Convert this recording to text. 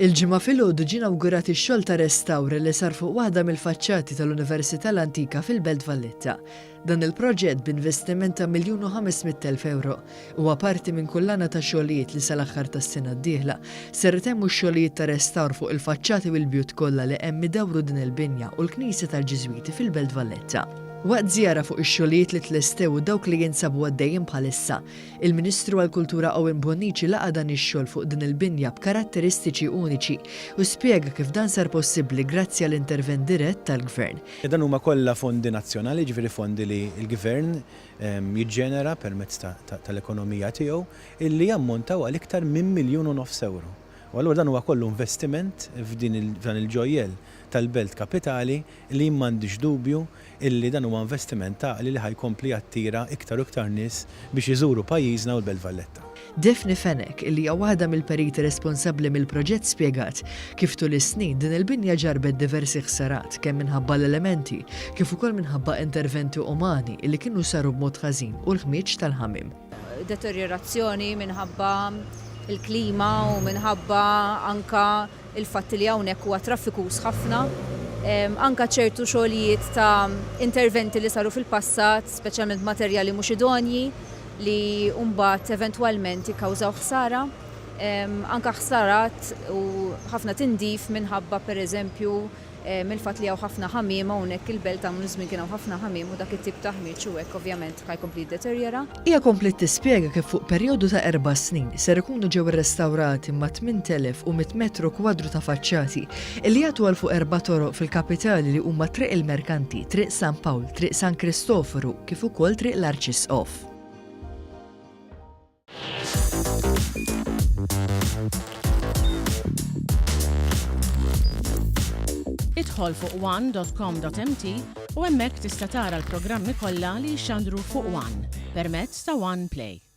Il-Ġimgħa filgħodu ġie inawgurat ix-xogħol ta' restawr li sar fuq waħda mill-faċċati tal-Università l-Antika fil-Belt Valletta. Dan il-proġett, b'investiment ta' 1,500,000 ewro, huwa parti minn kullana ta' xogħlijiet li sal-aħħar tas-sena d-dieħla ser itemmu x-xogħlijiet ta' restawr fuq il-faċċati u l-bjut kollha li hemm idawru din il-binja u l-Knisja tal-Ġiżwiti fil-Belt Valletta. Waqt żjara fuq ix-xogħlijiet li tlestew u dawk li jinsabu għaddejjin bħalissa, Il-Ministru għall-Kultura Owen Bonnici laqa' dan ix-xogħol fuq din il-binja b'karatteristiċi uniċi u spjega kif dan sar possibbli grazzi għal intervent dirett tal-Gvern. Dan huma kollha fondi nazzjonali, jiġifieri fondi li l-Gvern jiġġenera permezz tal-ekonomija tiegħu, illi jammontaw għal iktar minn miljun u nofs ewro. U allura dan huwa kollu investiment f'din f'dan il-ġojjell tal-belt kapitali li jien m'għandix dubju illi dan huwa investiment għaqli li ħa jkompli jattira iktar u iktar nies biex iżuru pajjiżna u l-Belt Valletta. Daphne Fenech, illi hija waħda mill-periti responsabbli mill-proġett spjegat kif tul is-snin din il-binja ġarrbet diversi ħsarat kemm minħabba l-elementi kif ukoll minħabba interventi umani illi kienu saru b'mod ħażin u l-ħmieġ tal-ħamiem. Deterjorazzjoni minħabba l-klima u minħabba anka il-fatt li hawnhekk huwa traffikuż ħafna. Anka ċertu xogħlijiet ta' interventi li saru fil-passat, speċjalment materjali mhux idonji li mbagħad eventwalment jikkawżaw ħsara. Anka ħsarat u ħafna tindif minħabba pereżempju mill-fatt li hawn ħafna ħamiem hawnhekk il-belt hawn iż-żmien kien hawn ħafna ħamiem u dak it-tip ta' ħmieġ u hekk ovvjament ħa jkompli jiddeterjora. Hija kompliet tispjega kif fuq perjodu ta' erba' snin ser ikunu ġew irrestawrati mat-8,100 metru kwadru ta' faċċati li jagħtu għal fuq erba' toroq fil-kapitali li huma Triq il-Merkanti, Triq San Pawl, Triq San Kristoforu kif ukoll Triq l-Arċisqof. Idħol fuq one.com.mt u hemmhekk tista' tara l-programmi kollha li jixxandru fuq One permezz ta' One Play.